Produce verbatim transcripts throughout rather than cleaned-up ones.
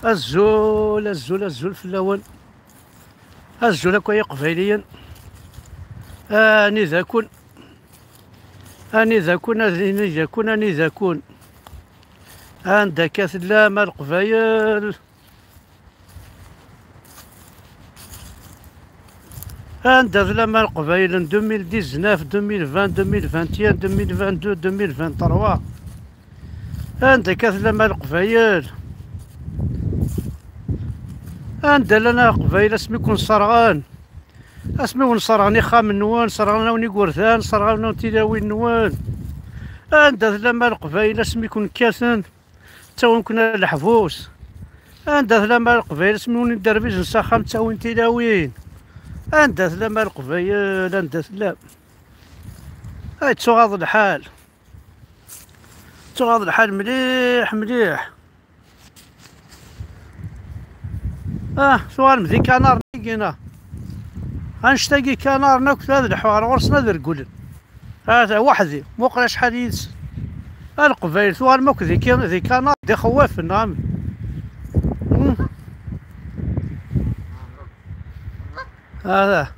Azul, azul, azul fell-awen. Azul akk ay iqbayliyen. Anida-kun? Anida-kun? Anida-kun? Anida-kun? Anda akka tellam a Leqbayel? Anda tellam a Leqbayel n deux mille dix-neuf, deux mille vingt, deux mille vingt et un, deux mille vingt-deux, deux mille vingt-trois? Anda akka tellam a Leqbayel? Anda llan a Leqbayel asmi ken-sserɣen? Asmi wen-sserɣen ixxamen-nwen, sserɣen-awen igerdan, sserɣen-awen tilawin-nwen. Anda tellam a Leqbayel asmi ken-kkaten, ttawin-ken ar leḥbus? Anda tellam a Leqbayel asmi wen-idderbizen s axxam, ttawin tilawin? Anda tellam a Leqbayel, anda tellam? Ay, ttuɣaḍ lḥal. Ttuɣaḍ lḥal mliḥ, mliḥ. Ah, tuɣalem di Kanarn-agi, neɣ? Annect-agi Kanarn akk ad leḥḥu ɣer ɣur-sen ad regglen. Hata, weḥd-i, muqel acḥal yid-s. A Leqbayel, tuɣalem akk di Kan-, di Kanarn, d ixewwafen, neɣ amek? Hmm. Hata.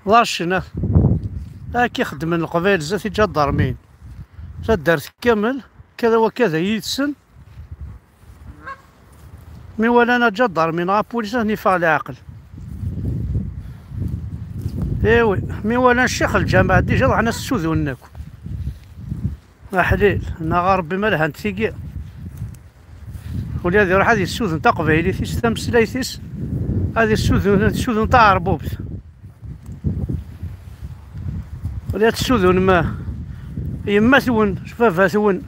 D ccna. Akka i xeddmen Leqbayel zdat iǧadarmiyen. Taddart kamel, kada wa kada yid-sen. Mi walan aǧadarmi neɣ apulis, ad ten-iffeɣ leɛqel. Iwi, mi walan ccix lǧameɛ, dija ruḥen ad s-ssudunen akk. Aḥlil, neɣ a Ṛebbi ma lhant tigi. Ula ad iruḥ ad yessuden taqbaylit-is, tameslayt-is, ad yessuden, ad yessuden taɛerbubt. Ula ad tessudunem yemma-twen, baba-twen.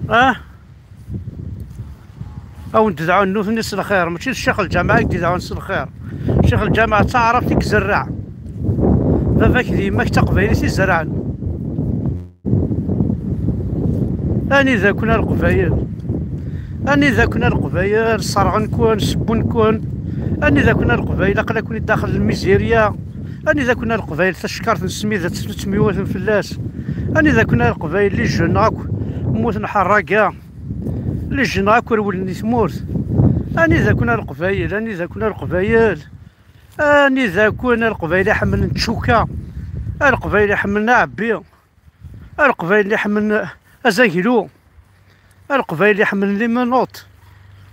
Ah? A wen-d-dɛun nutni s lxir, mačči d ccix lǧameɛ i k-d-idɛun s lxir. Ccix lǧameɛ d taɛrabt i izerreɛ. Baba-k d yemma-k d taqbaylit i zerɛen. Anida-ken a Leqbayel? Anida-ken a Leqbayel? Sserɣen-ken, ssewwen-ken. Anida-ken a Leqbayel? Aql-aken i daxel n lmizirya. Anida-ken a Leqbayel? Tacekkart n ssmid ad ttemyuwaten fell-as. Anida-ken a Leqbayel? Les jeunes akk mmuten ḥerraga. Les jeunes akk rewlen di tmurt. Anida-ken a Leqbayel? Anida-ken a Leqbayel? Anida-ken a Leqbayel iḥemmlen tcuka? A Leqbayel iḥemmlen aɛebbi? A Leqbayel iḥemmlen azaglu? A Leqbayel iḥemmlen les menottes?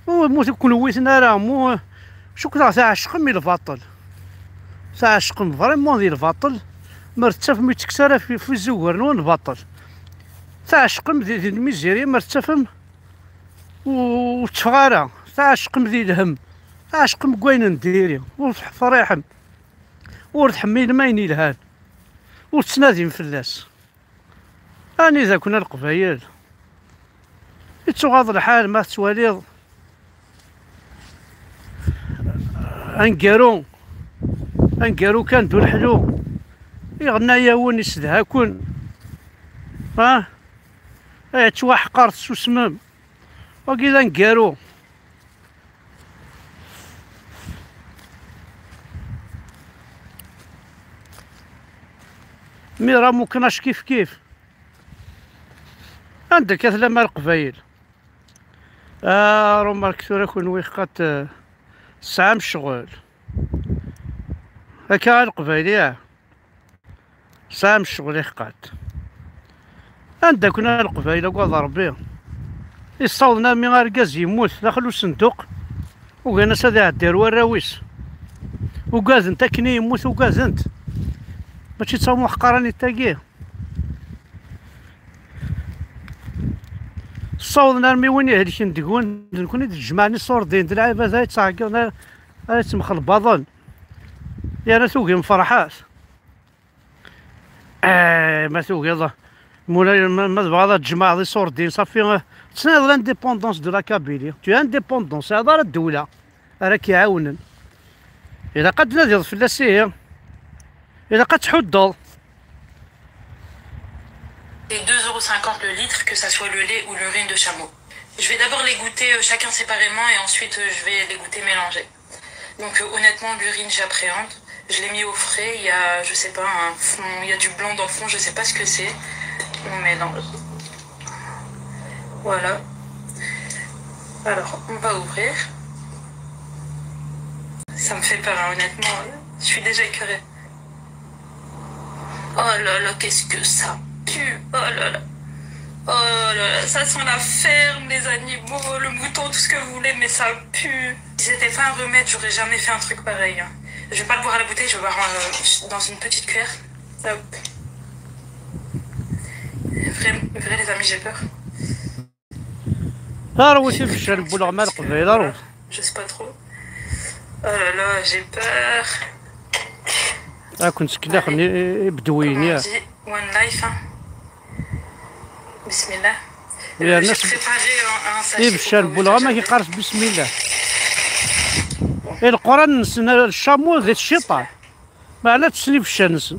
Mu, mu ken-wwiten ara, mu, cukkeɣ tɛecqem i lbaṭel. Tɛecqem vraiment di lbaṭel. Ma ur tettafem, ur yettekkes ara fi, fi zzuger-nwen lbaṭel. Tɛecqem di, di lmiziri, ma ur tettafem, ur, ur tteffeɣ ara. Tɛecqem di lhemm. Tɛecqem deg wayen n diri. Ur tefriḥem. Ur tḥemmilem ayen yelhan. Ur tettnadim fell-as. Anida-ken a Leqbayel? Ittuɣaḍ lḥal ma tettwaliḍ aneggaru, aneggaru kan d uleḥlu, iɣenna-yawen, isedha-ken. Ah? Ay, yettwaḥqer, tessusmem. Wagi d aneggaru. Mira Mukenac kif kif. Anda akka tellam a Leqbayel? Ah, remarque tura kunwi xqat, eh, tesɛam ccɣel. Akka a Leqbayel, ya. Tesɛam ccɣel ixqat. Anda-ken a Leqbayel, agad Ṛebbi? Issawḍen armi argaz yemmut daxel usenduq, ugan-as ad iɛeddi ar warraw-is. Ugadent akken i yemmut, ugadent. Mačči d tamuḥqaranit tagi? Ssawḍen armi win ihelken deg-wen, d nekkni d-ǧemɛen iṣurdiyen d lɛibad ara yettɛeggiḍen, ara, ara yettemxelbaḍen. Yerna tugim ferḥat. Eh, ma tugiḍ, ma, ma, ma tebɣiḍ ad tjemɛeḍ iṣurdiyen, safi, eh, tettnadiḍ l'indépendance de la Kabylie. Tu es indépendant, sɛiḍ ara ddewla ara k-iɛawnen. Ilaq ad tnadiḍ fell-as, ihi. Ilaq ad tḥuddeḍ. C'est deux euros cinquante le litre, que ça soit le lait ou l'urine de chameau. Je vais d'abord les goûter, euh, chacun séparément et ensuite, euh, je vais les goûter mélangés. Donc, euh, honnêtement, l'urine, j'appréhende. Je l'ai mis au frais. Il y a, je sais pas, un fond, il y a du blanc dans le fond, je sais pas ce que c'est. On mélange. Voilà. Alors, on va ouvrir. Ça me fait peur, hein, honnêtement. Je suis déjà écœurée. Oh là là, qu'est-ce que ça pue. Oh là là. Oh là là, ça sent la ferme, les animaux, le mouton, tout ce que vous voulez, mais ça pue. Si c'était pas un remède, j'aurais jamais fait un truc pareil, hein. Je vais pas le boire à la bouteille, je vais boire euh, dans une petite cuillère. Hop. Vrai, vrai, les amis, j'ai peur. Arwet ibeccan n ulɣem a Leqbayel, arwet. Je sais pas trop. Oh là là, j'ai peur. Ad ken-seknaxen ibedwiyen. Comment on dit ? One life, hein. Bismillah. Euh, j'ai préparé un, un sachet. Ibeccan n ulɣem ad k-iqqers bismillah. I Leqran-nsen, lcamu d cciṭan. Meɛna tessen ibeccan-nsen.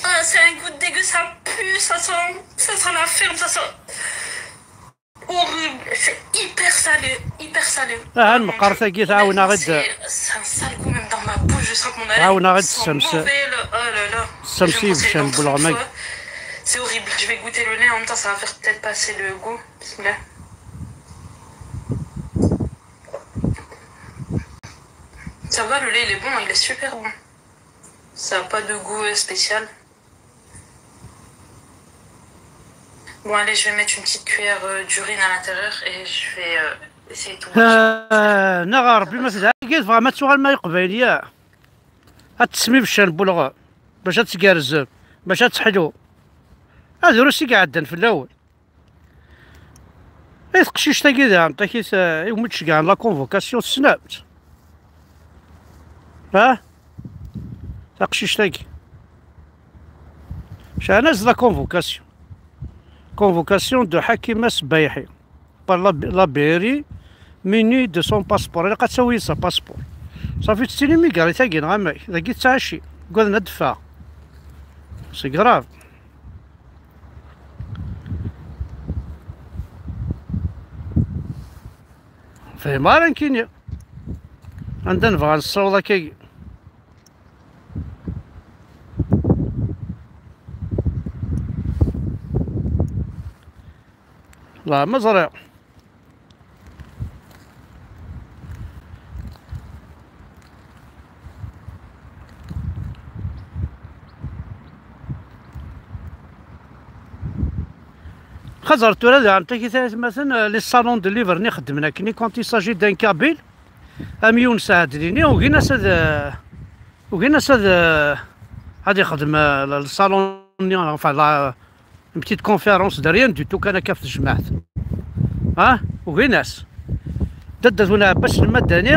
Ah, c'est un goût dégueu, ça pue, ça sent, ça sent la ferme, ça sent horrible. C'est hyper salé, hyper salé. Ah, lmeqqert-agi tɛawen-aɣ-id. C'est, c'est un sale goût, même dans ma bouche, je sens que mon haleine sent mauvais, là. Oh là là. Je me conseille pas. C'est horrible. Je vais goûter le lait, en même temps, ça va faire peut-être passer le goût. Bismillah. Ça va, le lait, il est bon, il est super bon. Ça n'a pas de goût euh, spécial. Bon, allez, je vais mettre une petite cuillère euh, d'urine à l'intérieur et je vais euh, essayer de tout. Ah, neɣ Rebbi ma tedɛa, tebɣam ad tuɣalem a Iqbayliyen. Ad tessem ibeccan n ulɣem bac ad tgerrzem, bac ad teḥlu. Drus i iɛeddan fell-awen. I teqcict-agi daɣen, takit, eh, iwumi d-ceggɛen la convocation, tessnem-tt? Ha? Taqcict-agi. Ceɛn-as la convocation. Convocation de Hakima Sbayiḥi. Par la, la mairie, muni de son passeport. Ilaq ad tawi sa passeport. Safi tettili migarit-agi, neɣ amek? Dagi tettɛaci. Ugaden ad d-teffeɣ. C'est grave. Fehmeɣ ara nekkini. Anda nebɣa nessaweḍ akkagi. La ma ẓriɣ. Xaẓer tura daɣen takit ay atmaten, les salons de livres-nni xeddmen akken, quand il s'agit d'un kabyle, am Yunes Ɛedlini, ugin-as ad, ugin-as ad, ad ixdem, euh, le salon-nni, enfin, la, une petite conférence de rien du tout, kan akka ɣef tejmaɛt. Ha? Ugin-as. Dadda-twen Ɛebbas Lmadani,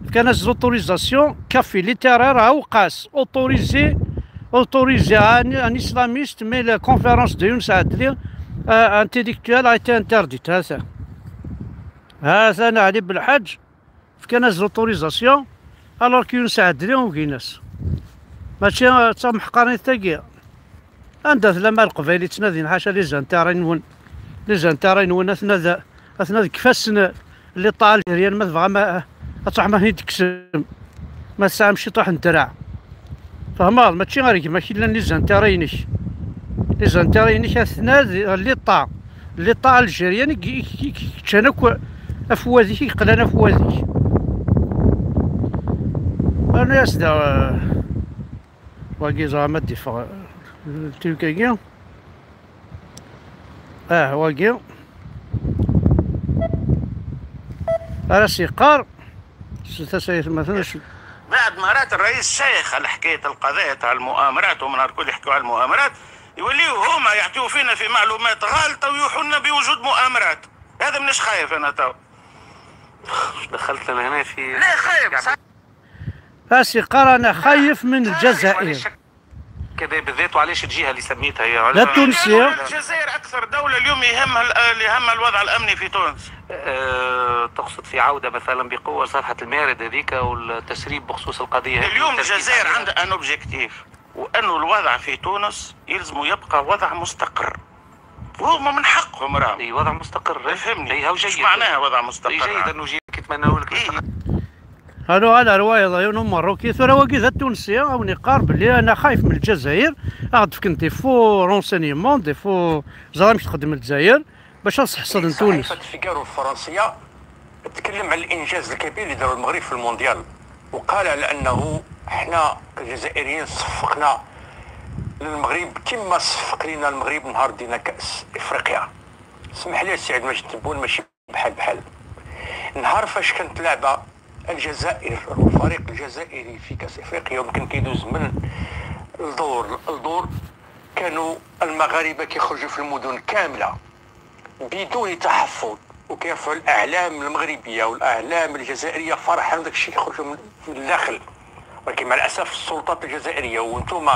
fkan-as l'autorisation, café littéraire, Aouqas, autorisé, autorisé à un, un islamiste, mais la conférence de Younes Adli, euh, intellectuelle, a été interdite. Ha-t-an. Ha-t-an Ali Belḥaǧ, fkan-as l'autorisation, alors que Younes Adli ugin-as. Mačči d tameḥqranit tagi. Anda tellam a Leqbayel yettnadin ḥaca les intérêts-nwen? Les intérêts-nwen atna d, atna deg ifassen n l'État algérien, ma tebɣam a, ad truḥem ad ten-id-tekksem. Ma tesɛam ciṭuḥ n draɛ. Fehmeḍ, mačči ar gma-k i llan les intérêts-inek. Les intérêts-inek atna d l'État. L'État algérien i, i, i, i yeččan akk afwad-ik, i yeqlan afwad-ik. Rnu-yas da, eh, wagi ẓer ma d-iffeɣ, eh, le truc-agi. Ah, wagi. Ara s-yeqqar, s tasa-, مثلا. بعد مرات الرئيس شيخ على حكاية القضايا تاع المؤامرات، ومن نهار الكل يحكيوا على المؤامرات، يوليوا هما يعطيوا فينا في معلومات غالطة ويوحوا لنا بوجود مؤامرات. هذا منش خايف أنا تو. دخلت لنا هنا في، لا، خايف، صح. A s-yeqqar أنا خايف من الجزائر. كذا بالذات، وعلاش الجهه اللي سميتها هي؟ لا، تونسيه. الجزائر اكثر دوله اليوم يهمها ال-، اللي يهمها الوضع الامني في تونس. أه، تقصد في عوده مثلا بقوه لصفحه المارد هذيك والتسريب بخصوص القضيه هذه؟ اليوم الجزائر عندها ان اوبجيكتيف، وانه الوضع في تونس يلزم يبقى وضع مستقر، وهما من حقهم راهو. اي، وضع مستقر. فهمني؟ اي، هاو جيد. معناها وضع مستقر؟ اي، جيد انه جيد، كيف ما نقول لك. إيه. Alo, ala rwayeḍ, yiwen umeṛṛuki. Tura wagi d atunsi, a wen-iqqar belli ana xayef m Lezzayer, a ɣ-d-fken des faux renseignements, des faux, ẓer amek txeddem Lezzayer, bac ad seḥṣeden Tunes. صحيفة فيغارو الفرنسية تتكلم عن الإنجاز الكبير اللي داروا المغرب في المونديال، وقال على أنه احنا كجزائريين صفقنا للمغرب كما صفق لنا المغرب نهار دينا كأس إفريقيا. اسمح لي السي عبد المجيد تبون، ماشي بحال بحال. نهار فاش كانت لعبة الجزائر والفريق الجزائري في كأس إفريقيا، يمكن كيدوز من الدور للدور، كانوا المغاربة كيخرجوا في المدن كاملة بدون تحفظ، وكيرفعوا الأعلام المغربية والأعلام الجزائرية فرحا، داك الشيء كيخرجوا من من الداخل. ولكن مع الأسف السلطات الجزائرية وانتم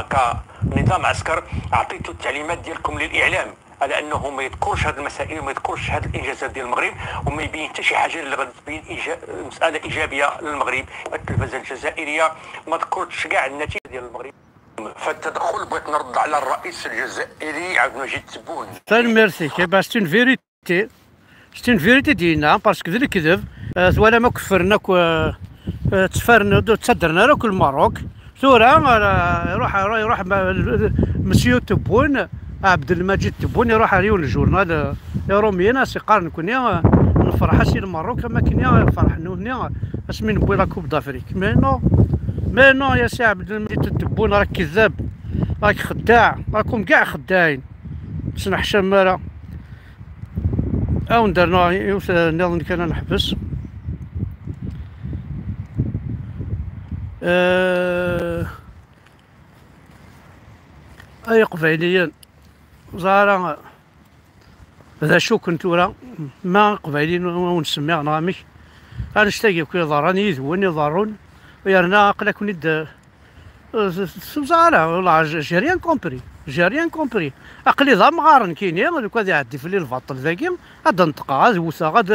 كنظام عسكر عطيتوا التعليمات ديالكم للإعلام على أنه ما يذكرش هذه المسائل وما يذكرش هذه الإنجازات ديال المغرب، وما يبين حتى شي حاجة اللي غادي تبين إيجا-، مسألة إيجابية للمغرب. التلفزة الجزائرية ما ذكرتش كاع النتيجة ديال المغرب. فالتدخل بغيت نرد على الرئيس الجزائري عبد المجيد تبون. Tanemmirt-ik. Eh ben, c'est une vérité. C'est une vérité d-yenna, parce que d lekdeb. Eh, twalam akk ffren akk, eh, eh, ttfaren, ur ttaddren ara akk Lmerruk. Tura, eh, iruḥ, iruḥ, iruḥ ma-, Monsieur Tebboune, Abdelmadjid Tebboune, iruḥ ar yiwen n journal, eh, iṛumyen, as iqqar nekni, eh, nefreḥ-as i Lmerruk, am akken i ferḥen nutni asmi newwi la Coupe d'Afrique. Mais non, mais non, ya Si Abdelmadjid Tebboune, راك كذاب، راك خداع، راكم كاع خداعين. Sneḥcam ara. Awen-d rnuɣ yiwet nniḍen kan ad neḥbes. Eh, ay Iqbayliyen, ẓara d acu-ken tura, ma Iqbayliyen ur wen-semmiɣ neɣ amek? Annect-agi akk iḍerran yid-wen, iḍerrun, yerna aql-aken-id, eh, s-, s-, s-, ara, والله, j'ai, j'ai rien compris, j'ai rien compris. Aql-i d amɣar nekkini, lukan ad iɛeddi fell-i lbaṭel dagi, ad d-neṭqeɣ, ad wteɣ, ad,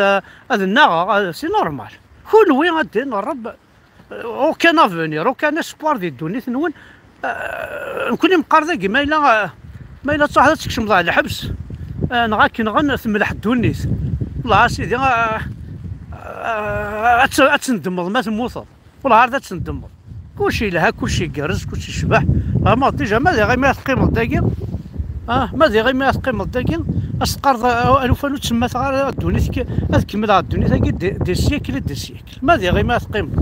ad nnaɣeɣ, ad, c'est normal. Kunwi ad d-in Ṛebb, eh, aucun avenir, aucun espoir di ddunit-nwen. Eh, nekkni meqqar dagi, ma yella, eh, ma yella truḥeḍ ad tkecmeḍ ɣer lḥebs, eh, neɣ akken nɣen temleḥ ddunit. Wellah a sidi, eh, eh, ad tt-, ad tendmeḍ ma temmuteḍ. Wellah ar d ad tendmeḍ. Kulci yelha, kulci igerrez, kulci yecbeḥ. Vraiment, déjà, ma d iɣimi ad teqqimeḍ dagi, ah, ma d iɣimi ad teqqimeḍ dagi, ad s-teqqareḍ, ah, alufan ur ttemmateɣ ara ddunit, k-, ad kemmleɣ ddunit-agi des, des siècles et des siècles. Ma d iɣimi ad teqqimeḍ.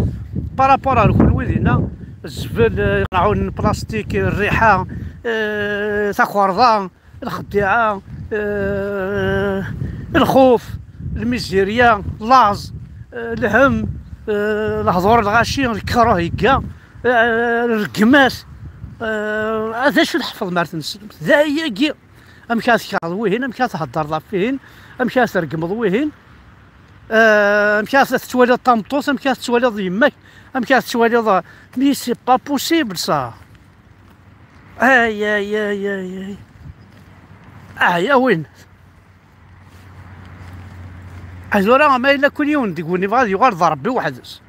Par rapport ar kunwi dinna, zzbel, eh, iqaɛunen n plastik, rriḥa, eh, takerḍa, lxeddiɛa, eh, lxuf, lmizirya, laẓ, eh, lhemm, eh, lehdur lɣaci, lkruh yegga, eh, rregmat, eh, d acu tḥefḍem ar tneslemt? D ayagi. Amek ara tkerheḍ wihin, amek ara theddreḍ ɣef wihin, amek ara tregmeḍ wihin, eh, amek ara tettwaliḍ tameṭṭut, amek ara tettwaliḍ yemma-k, amek ara tettwaliḍ, eh, mais c'est pas possible ça. Ay, ay, ay, ay, ay. Ah, ya win. Ah, tura ma yella kun yiwen deg-wen yebɣa ad yuɣal d Ṛebbi weḥd-s.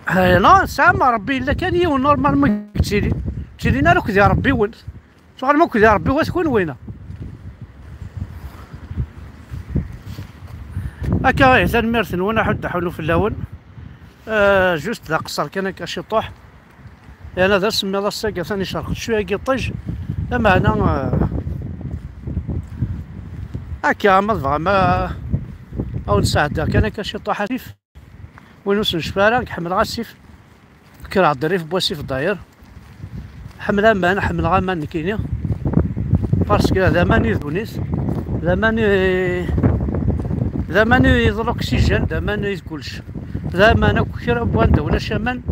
Ah, non, tesɛam Ṛebbi yella kan yiwen, normalement, yettili. Ttilin ara akked Ṛebbi-wen. Tuɣalem akked Ṛebbi wat kunwi. Akka, eh, tanemmirt-nwen, aḥuddu aḥunu fell-awen. Eh, juste d aqeṣṣer kan akka ciṭuḥ. Yerna d asemmiḍ ass-agi, atan icerreq cwiya n yiṭij. Lameɛna, eh, akka, ma tebɣam, eh, ad wen-sɛeddiɣ kan akka ciṭuḥ asif. Win ur s-necfi ara, nekk ḥemmleɣ asif. Kkreɣ-d rrif n wasif d'ailleurs. Ḥemmleɣ aman, ḥemmleɣ aman nekkini. Parce que d aman i ddunit. D aman i, d aman i d l'oxygène, d aman i d kullec. D aman akk kra n wanda ulac aman,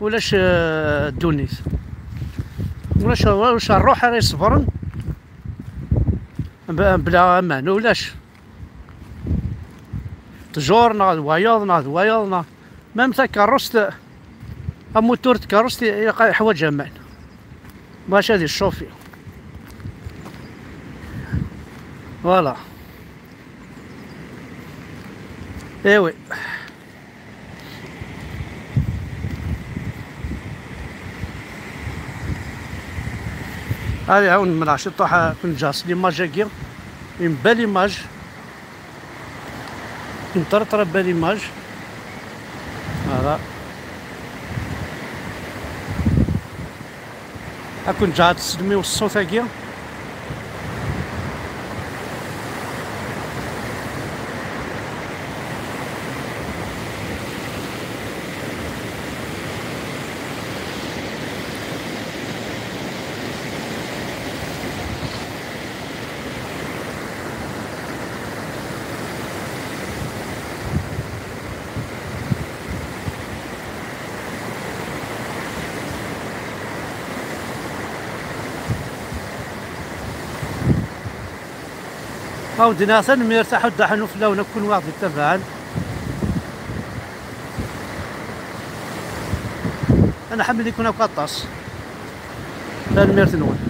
ulac, eh, ddunit. Ulac, ulac ṛṛuḥ ara iṣebren b-, bla aman, ulac. Ttjur neɣ d wayeḍ, neɣ d wayeḍ, neɣ même takeṛṛust, amutur n tkeṛṛust ilaq ad yeḥwaǧ aman. Bac ad icufi. Voilà. Eh oui. Ad iɛawen mleɣ ciṭuḥ, ad ken-ǧǧeɣ s l'image-agi. Une belle image. Une très très belle image. Voilà. Ad ken-ǧǧeɣ ad teslem i ṣṣut-agi. Awd-ina tanemmirt, aḥuddu aḥnu fell-awen akk kunwi aɣ-d-ittabaɛen. Ad nḥemmel-iken akk aṭas. Tanemmirt-nwen.